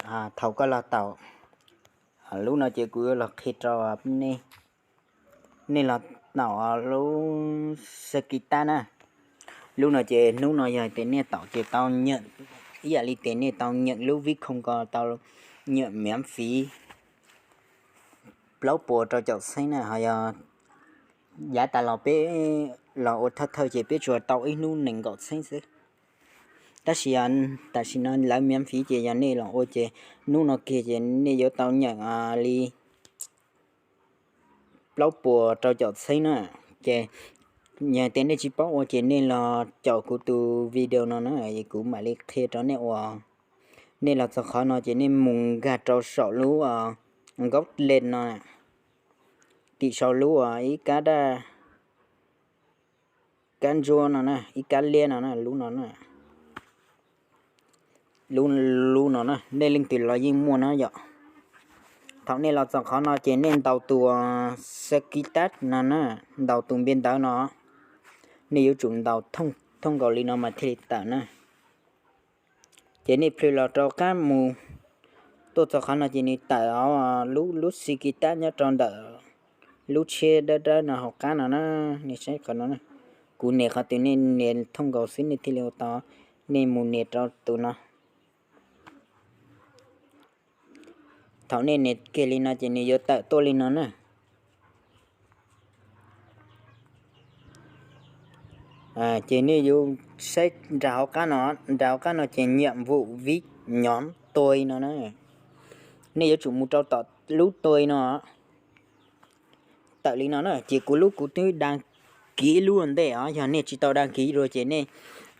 Thaum koj los taum lub no ces kuv yuav los qhia rau nej, nej los taum lub Xakitab na. Lub no ces hnub no yog tias nej taum ces tau nyeem, ib yam li tias nej tau nyeem lub vib khoo ko tau nyeem miav fiv plaub puas rau caum txheeb na. Ho yog yav tas los peb los ua thawj thawj ces peb tsuas tau ib hnub nees nkaum txheeb xwb. Tab sis tam sim no lawv miav fiv ces yog nej los ua ces hnub no kiag ces nej yuav tau nyeem li plaub puas rau caum txheeb na. Ces yog tias nej tsis paub ua ces nej los caum kuv tus video no na, kuv mam li qhia rau nej ua. Nej los txog qhov no ces nej mus nkag rau saum lub nkaub le no, tim saum lub ib kab daj, kab ntsuab no na, ib kab liab no na, lub no na. Lub no na, nej leej twg los yeej muaj na yom. Thaum nej los txog qhov no ces nej ntaus tus Xakitab no na, ntaus tus npe ntawv no. Nej yuav tsum ntaus thooj nkaus li no mas thiaj li tawm na. Ces nej plhws los rau qab mus, tuaj txog qhov no ces nws tawm lub, lub Xakitab nyob rau ntawm lub tsheb dawb dawb no hauv qab no na. Nej saib qhov no, kuv nias qhov twg nej nias thooj nkaus xwb nej thiaj li ua tau. Nej mus nias rau tus no. Thaum nej nias kiag li no ces nws yuav tawm tuaj li no na. Ces nej yuav saib nram hauv qab no, nram hauv qab no ces nyiam vum vib nyov tui no na. Nej yuav tsum mus rau tom lub tui no. Tawm li no na, ces kuv lub kuv twb daj kiv lub ua ntej os, yog nej tsis tau daj kiv dua ces nej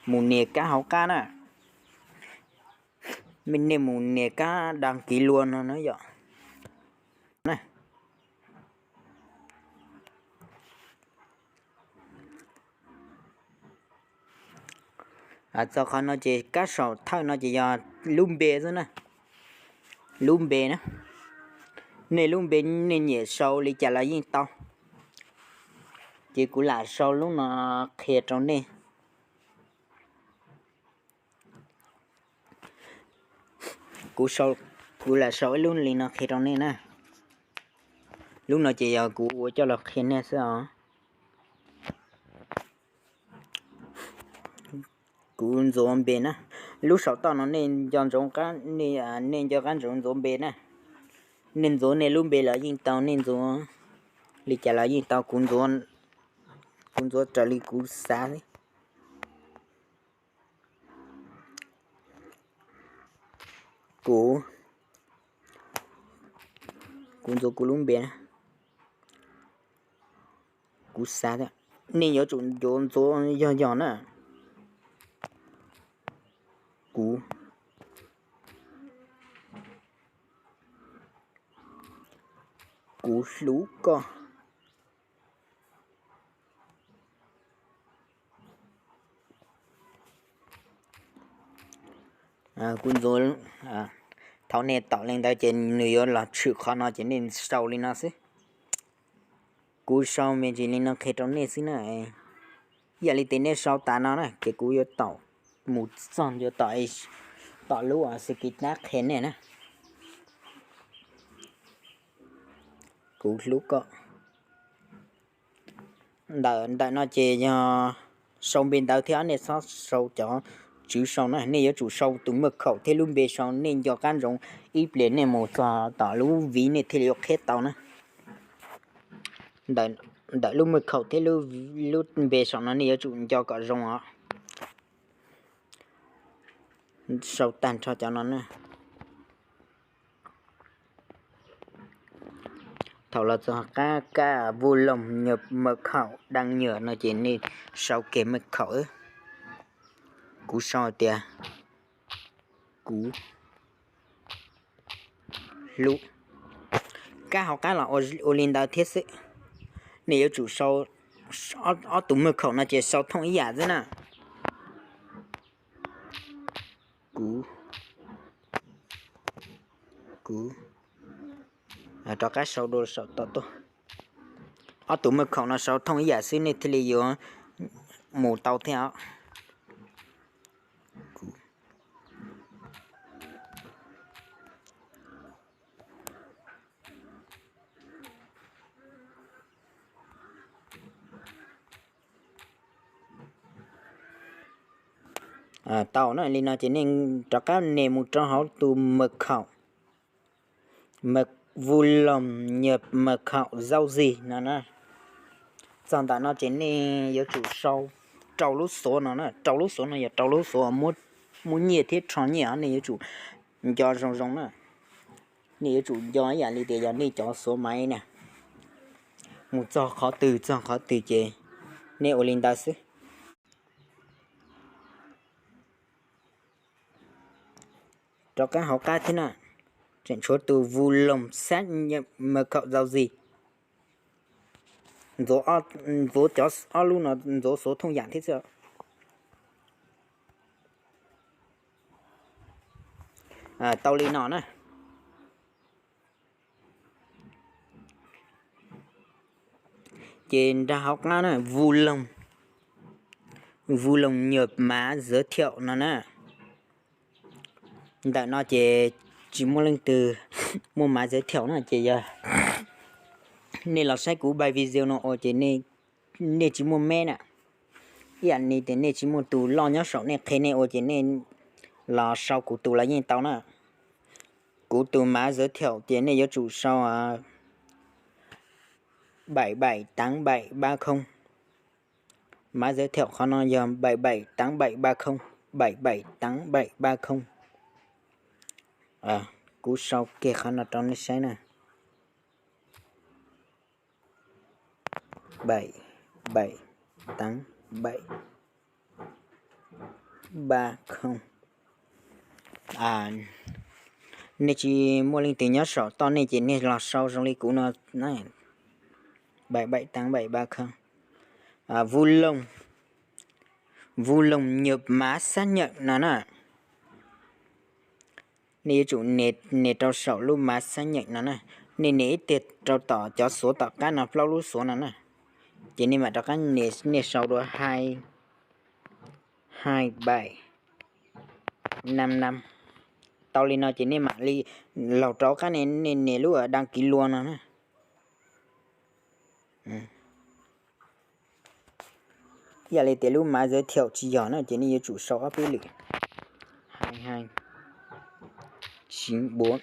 mus nias kab hauv qab na. Nej mus nias kab daj kiv lua no na yom. Txog qhov no ces kab saum thawj no ces yog lub npe xwb na. Lub npe na, nej lub npe nej nyiam sau li cas los yeej tau. Ces kuv lam sau lub no qhia rau nej. Kuv, kuv lam sau ib lub li no qhia rau nej na. Lub no ces yog kuv ua coj los qhia nej xwb os. Kuv ntxuav npe na. Lub saum toj no nej nco ntsoov, nej nco qab ntsoov ntxuav npe na. Nej ntxuav nej lub npe los yeej tau, nej ntxuav li cas los yeej tau. Kuv ntxuav raws li kuv xav. Kuv, kuv ntxuav kuv lub npe na. Kuv xav tias nej yuav tsum ntxuav ntxuav yog yog na. Kuv, kuv hlub koj. Kuv ntxuav, thaum nej taum li ntawd ces nws yuav los tshwm qhov no ces nej sau li no xwb. Kuv sau me ntsis li no qhia rau nej xwb na. Ib yam li tias nej sau tas no na ces kuv yuav taum mus txog ntua tom, tom lub Xakitab qhia nej na. Kuv hlub koj. Ntawm, ntawm no ces yog sau npe ntawv thiab, nej txhob sau cov tswv sau na, nej yuav tsum sau tus maj khaum thiab lub npe sau, nej nco qab ntsoov ib pliag nej mus txog tom lub viv nej thiaj li yuav qhib tau na. Ntawm lub maj khaum thiab lub npe saum no nej yuav tsum nco kom zoo os. Sau tag nrho cov no na. Thaum los txog qab kab vu loos nyuag maj khaum daj nyuag no ces nej sau kiag maj khaum. Kuv sau tias kuv hlub. Kab hauv qab los ua li ntawd thiab xwb. Nej yuav tsum sau ob tug maj khaum no ces sau thooj ib yam xwb na. Kuv, kuv rov qab sau dua saum tod tuaj. Ob tug maj khaum no sau thooj ib yam xwb nej thiaj li yuav mus tau thiab os. Kuv, Tau na, li no ces nej rov qab nias mus rau hauv tus mật khẩu, mật, vui lòng nhập mật khẩu giao dịch no na. Txog ntawm no ces nej yuav tsum sau rau lub xuv no na, rau lub xuv no yog rau lub xuv muab nyiaj thiab rho nyiaj os, nej yuav tsum nco zoo zoo na. Nej yuav tsum nco ib yam li tias yog nej cov xuv maiv na, mus txog qhov twg txog qhov twg ces nej ua li ntawd xwb. Rov qab hauv qab thiab na, tseem tshuav tus vui lòng xác nhận mật khẩu giao dịch. Ntxuav cov ob lub no, ntxuav xuv thooj yam thiab xwb. Tau li no na. Ces nram hauv qab na, vui lòng, vui lòng nhập mã giới thiệu no na. Ntawm no ces tsis muaj leej twg muaj mã giới thiệu na, ces yog nej los saib kuv video no ua ces nej tsis muaj meb na, ib yam li tias nej tsis muaj tus loj nyob saum nej qhia nej ua ces nej los sau kuv tus los yeej tau na. Kuv tus mã giới thiệu ces nej yuav tsum sau bảy bảy tám bảy ba không. Mã giới thiệu qhov no yog bảy bảy tám bảy ba không, bảy bảy tám bảy ba không. Kuv sau kiag qhov no rau nej saib na. Bảy bảy tám bảy ba không. Nej tsis muaj leej twg nyob saum toj nej ces nej los sau zoo li kuv no, bảy bảy tám bảy ba không. Vui lòng, vui lòng nhập mã xác nhận no na. Nej yuav tsum nias rau saum lub mã xác nhận no na. Nej nias ib tiag rau tom cov xuv tom qab no plaub lub xuv no na. Ces nej mam rov qab nias, nej sau dua hai, hai bảy năm năm. Tau li no ces nej mam li los rau qab nej nias lub đăng ký luôn no na. Yam li tias lub mã giới thiệu tsis yog na ces nej yuav tsum sau ob peb lwm. Hai hai chín bốn.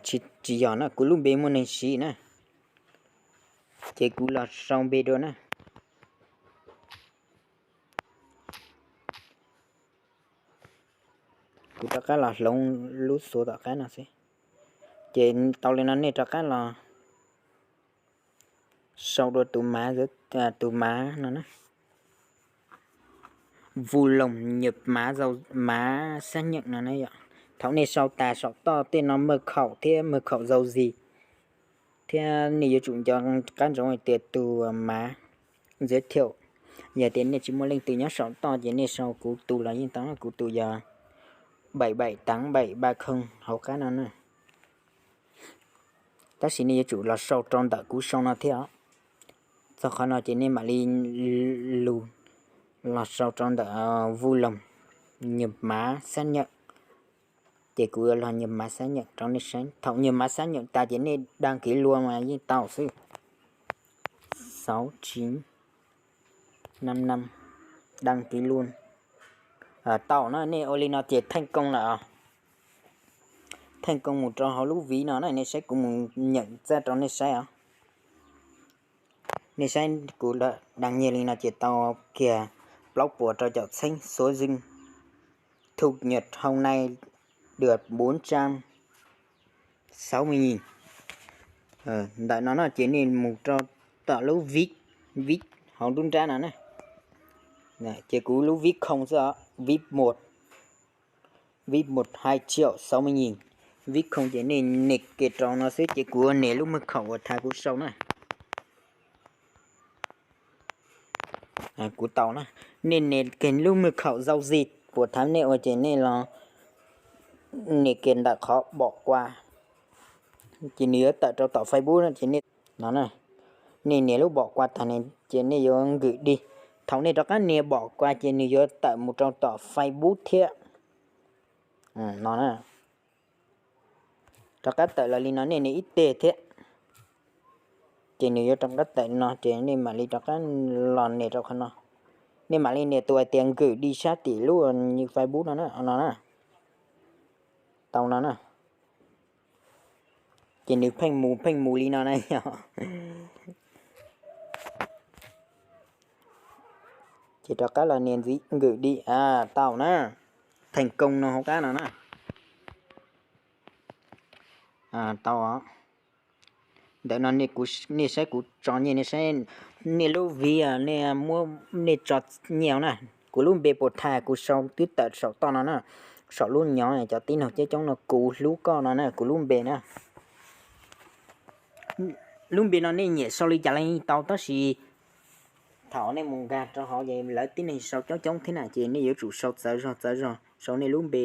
Tsis yog na, kuv lub npe muaj neeg siv na, ces kuv los sau npe dua na. Kuv rov qab los hloov lub xuv tom qab no xwb. Ces tau li no nej rov qab los sau dua tus mã, tus mã no na. Vui lòng nhập mã xác nhận no na yom. Thaum nej sau tas saum toj tej no mật khẩu thiab mật khẩu giao dịch, thiab nej yuav tsum nco qab ntsoov hais tias tus mã giới thiệu, yog tias nej tsis muaj leej twg nyob saum toj ces nej sau kuv tus los yeej tau, kuv tus yog bảy bảy tám bảy ba không hauv qab no na. Tab sis nej yuav tsum los sau rau ntawm kuv sau no thiab os. Txog qhov no ces nej mam li lug los sau rau ntawm vui lòng nhập mã xác nhận. Ces kuv yuav los nhập mã xác nhận rau nej saib. Thaum nhập mã xác nhận tas ces nej đăng ký luôn mas yeej tau xwb. Sáu chín năm năm đăng ký luôn. Tau na, nej ua li no ces thành công lawm os. Thành công mus rau hauv lub ví no na, nej saib kuv mus nyeem txaj rau nej saib os. Nej saib kuv đăng nyiag li no ces tau kiag plaub puas rau caum txheeb số dư. Thu nhập hôm nay được bốn trăm sáu mươi nghìn. Ntawm no no ces nej mus rau tom lub vip, vip hauv nruab nrab no na. Ces kuv lub vip không xwb os, vip một, vip một hai triệu sáu mươi nghìn. Vip không ces nej nias kiag rau no xwb ces kuv nias lub mật khẩu uas thaum kuv sau na. Kuv tau na. Nej nias kiag lub mật khẩu giao dịch uas thaum nej ua ces nej los nias kiag ntawm qhov bỏ qua. Ces nws yuav tawm rau tom Facebook no ces nej, no na, nej nias lub bỏ qua tag ne ces nej yuav gửi đi. Thaum nej rov qab nias bỏ qua ces nws yuav tawm mus rau tom Facebook thiab. No na. Rov qab tawm los li no nej nias ib teg thiab. Ces nws yuav rov qab tawm no ces nej mam li rov qab los nias rau qhov no. Nej mam li nias tus hais tias Nkws Di sab tim lub Facebook no na, no na. Tau no na. Ces nws pheej mus pheej mus li no na yog. Ces rov qab los nias ntxiv Nkws Di, a, tau na. Theej Koob no hauv qab no na. Tau. Ntawm no nej saib kuv tso nyiaj, nej saib nej lub viv, nej muab, nej tso nyiaj na. Kuv lub npe puas tha, kuv sau twb tawm saum toj no na, saum lub nyob cov tib neeg coob coob no, kuv hlub koj no na, kuv lub npe na. Lub npe no nej nyiam sau li cas los tau, tab sis thaum nej mus nkag rau hauv ces lawv tib neeg sau coob coob thiab na, ces nej yuav tsum sau txawv zog txawv zog sau nej lub npe.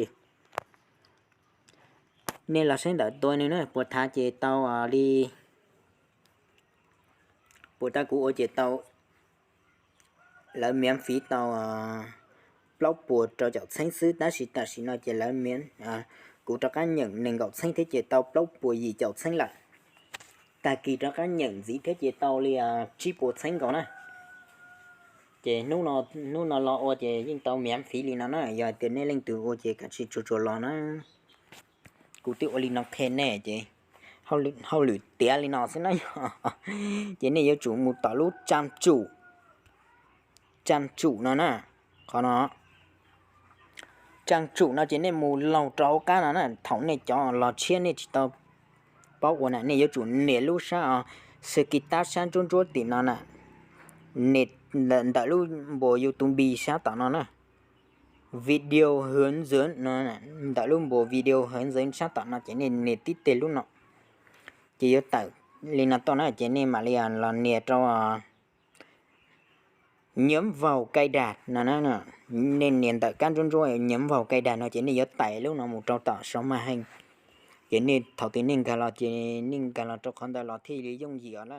Nej los saib ntawm tua nws na, puas tha ces tau li, puas tha kuv ua ces tau, lawv miav fiv tau plaub puas rau caum txheeb xwb, tab sis tam sim no ces lawv, kuv rov qab nyeem nees nkaum txheeb thiab ces tau plaub puas yim caum txheeb lawm. Tag kis rov qab nyeem ntxiv thiab ces tau li tsib puas txheeb nkaus na. Ces hnub no los ua ces yeej tau miav fiv li no na, yog tias nej leej twg ua ces kav tsij tsuas tsuas los na. Kuv twb ua li no qhia nej ces hauj lwm tiav li no xwb na yog. Ces nej yuav tsum mus tom lub tsa tsum, tsa tsum no na, qhov no. Tsa tsum no ces nej mus laug rau hauv qab no na, thaum nej cov los tshiab nej tsis tau paub ua na, nej yuav tsum nias lub sab, xws kis tab sab ntsuab ntsuab tim no na, nias ntawm lub npus YouTube sab tom no na, video hướng dẫn no, ntawm lub npus video hướng dẫn sab tom no ces nej nias tib teg lub no, ces yuav tawm li no tuaj na, ces nej mam li los nias rau ñeev vaus kai das no, nej nias ntawm kab ntsuab ntsuab ñeev vaus kai das no ces nej yuav tais lub no mus rau tom saum maj heej. Ces nej thaum twg nej nkag los ces nej nkag los rau qhov ntawd los thiaj li yooj yim os na.